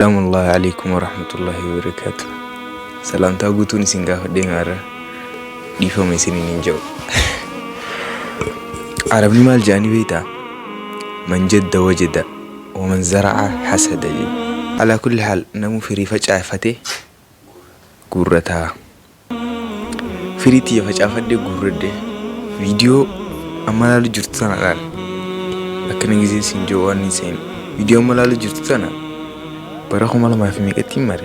Salaamullahi alaikum warahmatullahi wabarakaatu. Salaamtaa guutuun isin gaafadhee har'a dhiifama isiniin hin jedhu. Arabni maal jedhanii beektaa? Man jadda wajada wa man zara'a hasada jedhu. Alaa kulli haal namuu firii facaafate guurrataa. Firii tiyya facaafadhe guurradhe. Viidiyoo amma laalu jirtu tana laal. Akkana gisee siin jiru waan hin seene. Viidiyoo amma laalu jirtu tana bara 2000 fi meeqatti mare?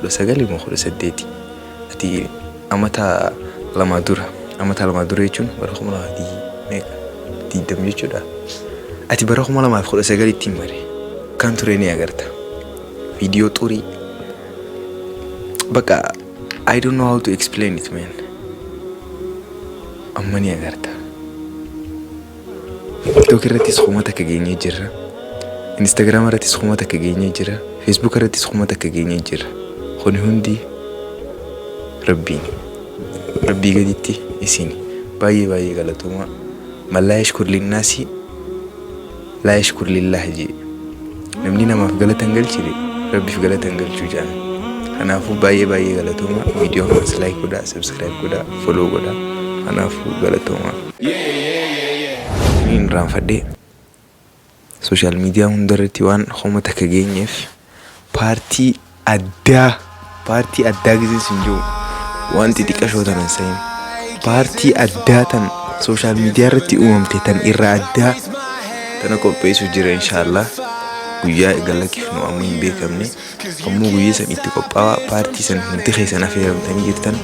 19 moo 18? Ati amata 2 dura. Amata 2 dura jechuun bara 2000 meeqa? 20 jechuudha. Ati bara 2019tti mare. Kan ture ni agarta. Viidiyoo xurii. Bakka I don't know how to explain it, man. Amma ni agarta. TikTok irrattis 1000 geenyee jirra. Instagram irrattis 1000 geenyee jira. Facebook irrattis 1000 geenyee jira. Kuni hundi Rabbiin. Rabbii gaditti isin baay'ee baay'ee galatoomaa. Man laa yashkur linnaasi laa yashkur lillaah jee. Namni namaaf galata hin galchine Rabbiif galata hin galchuu jedhan. Kanaafuu baay'ee baay'ee galatoomaa. Viidiyoo kanas like godhaa, subscribe godhaa, follow godhaa. Kanaafuu galatoomaa. Niin irraanfadhee social media hundarratti waan 1000 geenyeef paartii addaa, paartii addaa gisee sin jiru waan xixiqqashoo tanan sayin paartii addaa tan social media irratti uumamte tan irraa addaa tana qopheessuu jira inshaallah. Guyyaa galakkifnu amma hin beekamne, ammoo guyyaa san itti qophaa'aa. Paartii san hundi keessan affeeramtanii jirtan.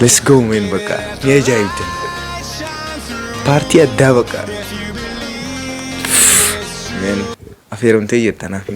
Let's go, man. Bakka ni ajaa'ibtan, paartii addaa bakka man affeeramtee jirtan hafi.